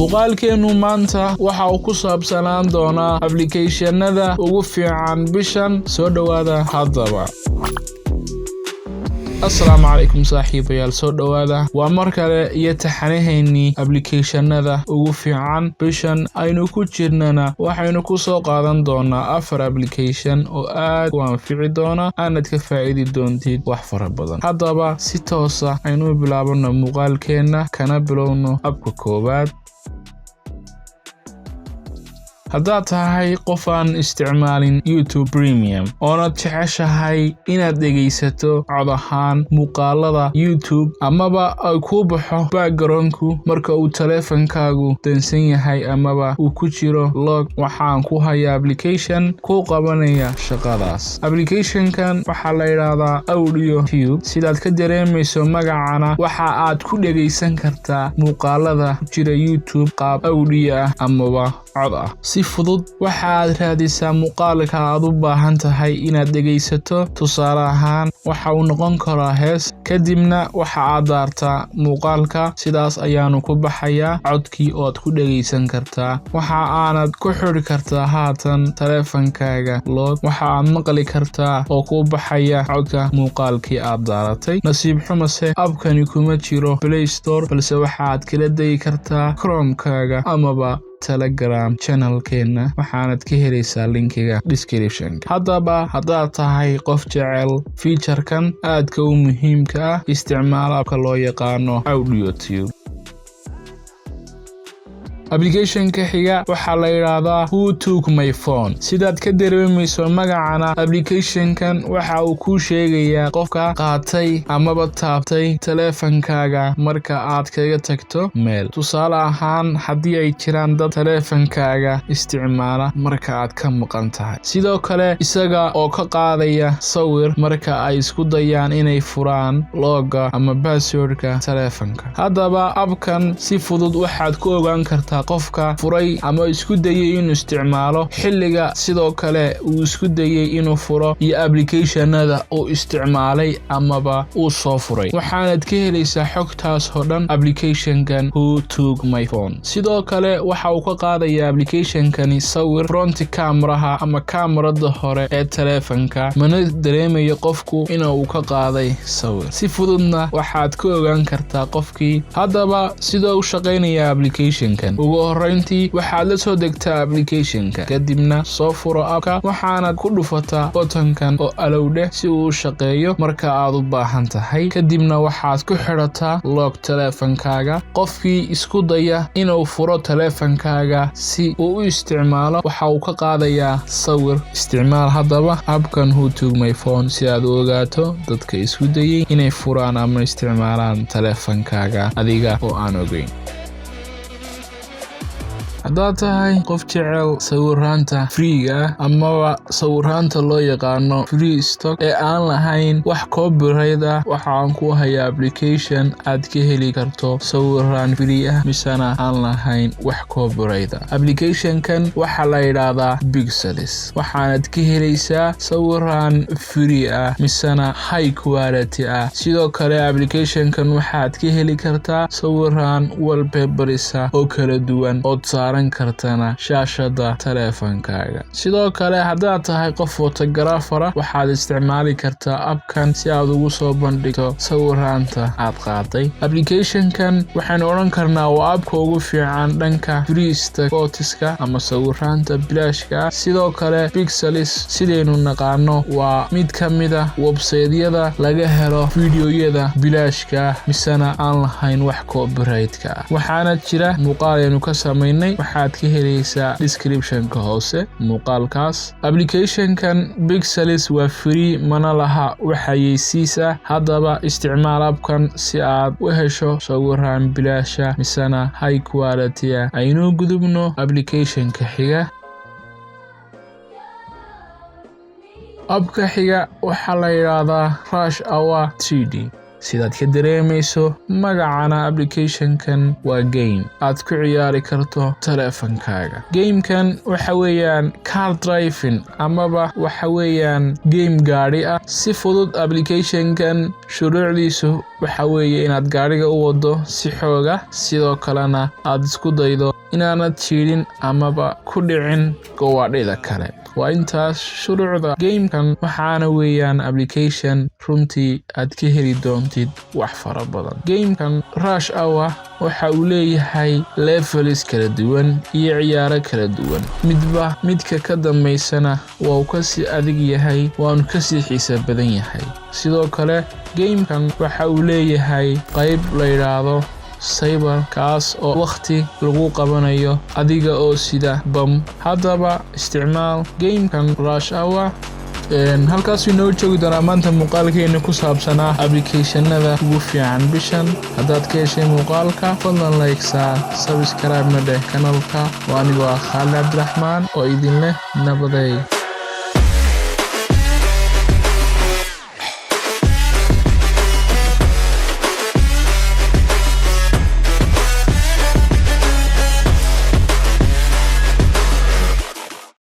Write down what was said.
Muuqaalkeennu maanta waxa uu ku saabsanaan doonaa applicationada ugu fiican bishan. Soo dhowaada haddaba. Asalaamu calaykum saaxiibayaal, soo dhowaada. Waa mar kale iyo taxanaheennii applicationada ugu fiican bishan aynu ku jirnana. Waxaynu ku soo qaadan doonaa afar application oo aad u anfici doona, aanad ka faa'idi doontid wax fara badan. Haddaba si toosa aynu bilaabano muuqaalkeenna, kana bilowno appka koowaad. Haddaad tahay qof aan isticmaalin YouTube Premium oonad jeceshahay inaad dhegaysato cod ahaan muuqaalada YouTube, amaba ay kuu baxo backgroundku marka uu taleefankaagu dansan yahay amaba uu ku jiro lock, waxaan ku hayaa application kuu qabanaya shaqadaas. Applicationkan waxaa la yidhaahdaa Audio Tube. Sidaad ka dareemayso magacana, waxa aad ku dhegaysan kartaa muuqaalada ku jira YouTube qaab audio ah amaba cod ah. Si fudud waxaad raadisaa muuqaalka aad u baahan tahay inaad dhegaysato, tusaale ahaan waxa uu noqon karaa hees, kadibna waxa aad daartaa muuqaalka. Sidaas ayaanu ku baxayaa codkii oo aad ku dhegaysan kartaa. Waxa aanad ku xidhi kartaa haatan taleefankaaga lock. Waxa aad maqli kartaa oo ku baxaya codka muuqaalkii aad daaratay. Nasiib xumase appkani kuma jiro Play Store, balse waxaad kala degi kartaa Chromekaaga amaba Telegram channelkeenna, waxaanad ka helaysaa linkiga descriptionka. Haddaba haddaad tahay qof jecel featurekan aadka u muhiimka ah, isticmaal appka loo yaqaano Audio Tube. Applicationka xiga waxaa la yidhaahdaa Who Took My Phone. Sidaad ka dareemayso magacana, applicationkan waxa uu kuu sheegayaa qofka qaatay amaba taabtay taleefankaaga marka aad kaga tagto meel. Tusaale ahaan, haddii ay jiraan dad taleefankaaga isticmaala marka aad ka maqan tahay. Sidoo kale, isaga oo ka qaadaya sawir marka ay isku dayaan inay furaan lockga ama passwordka taleefanka. Haddaba appkan si fudud waxaad ku ogaan kartaa qofka furay ama isku dayay inuu isticmaalo, xilliga sidoo kale uu isku dayay inuu furo, iyo applicationada uu isticmaalay amaba uu soo furay. Waxaanad ka helaysaa xogtaas oo dhan applicationkan Who Took My Phone. Sidoo kale, waxa uu ka qaadaya applicationkani sawir front cameraha ama kamarada hore ee taleefanka, mana dareemayo qofku ina uu ka qaaday sawir. Si fududna waxaad ka ogaan kartaa qofkii. Haddaba sidoo u shaqaynaya applicationkan: ugu horreyntii waxaad la soo degtaa applicationka, kadibna soo furo appka, waxaanad ku dhufataa buttonkan oo allow dheh si uu u shaqeeyo marka aad u baahan tahay. Kadibna waxaad ku xidhataa lock taleefankaaga. Qofkii isku daya inuu furo taleefankaaga si uu u isticmaalo, waxa uu ka qaadayaa sawir. Isticmaal haddaba appkan Who Took My Phone si aad u ogaato dadka isku dayay inay furaan ama isticmaalaan taleefankaaga adiga oo aan ogeyn. Haddaad tahay qof jecel sawiraanta freega ah amaba sawiraanta loo yaqaano free stock ee aan lahayn wax copyright ah, waxaan ku hayaa application aad ka heli karto sawiraan free ah misena aan lahayn wax copyright ah. Applicationkan waxaa la yidhaahdaa Pixels. Waxaanad ka helaysaa sawiraan free ah misena high quality ah. Sidoo kale, applicationkan waxaad ka heli kartaa sawiraan wallpaperisa oo kala duwan ood saaran kartana shaashada taleefankaaga. Sidoo kale, haddaad tahay qof photographer ah, waxaad isticmaali kartaa appkan si aad ugu soo bandhigto sawiraanta aad qaaday. Applicationkan waxaynu odhan karnaa waa appka ugu fiican dhanka free stock photoska ama sawiraanta bilaashka ah. Sidoo kale, Pixels, sidaynu naqaano, waa mid ka mid a websaytyada laga helo fiidiyoyada bilaashka ah misena aan lahayn wax copyright-ka ah. Waxaana jira muuqaal aynu ka samaynay, waxaad ka helaysaa descriptionka hoose muuqaalkaas. Applicationkan Pixels waa free, mana laha wax xayeysiis ah. Haddaba isticmaal appkan si aad u hesho sawiraan bilaasha misena high quality ah. Aynuu gudubno applicationka xiga. Appka xiga waxaa la yidhaahdaa Rush Hour 3D. Sidaad ka dareemayso magacana, applicationkan waa game aad ku ciyaari karto taleefankaaga. Gamekan waxa weeyaan car driving amaba waxa weeyaan game gaadhi ah. Si fudud applicationkan shuruucdiisu Waxa weeye inaad gaadhiga u wado si xooga, sidoo kalena aad isku daydo inaanad jiidhin amaba ku dhicin gawaadhida kale. Waa intaas shuruucda gamekan, waxaana weeyaan application runtii aad ka heli doontid wax fara badan. Gamekan Rush Hour waxa uu leeyahay levels kala duwan iyo ciyaaro kala duwan. Midba midka ka dambeysana waa uu kasii adag yahay, waanu kasii xiisa badan yahay. Sidoo kale gamekan waxa uu leeyahay qayb la yidhaahdo cyber, kaas oo wakhti lagu qabanayo adiga oo sida bam. Haddaba isticmaal gamekan Rush Hour. Halkaasuu inoo joogi doonaa maanta muuqaalkeena ku saabsanaa applicationada ugu fiican bishan. Haddaad ka heshay muuqaalka, fadlan like saar, subscribe na dheh kanalka. Waa anigoo ah Khaalid Cabdiraxmaan oo idin leh nabaday.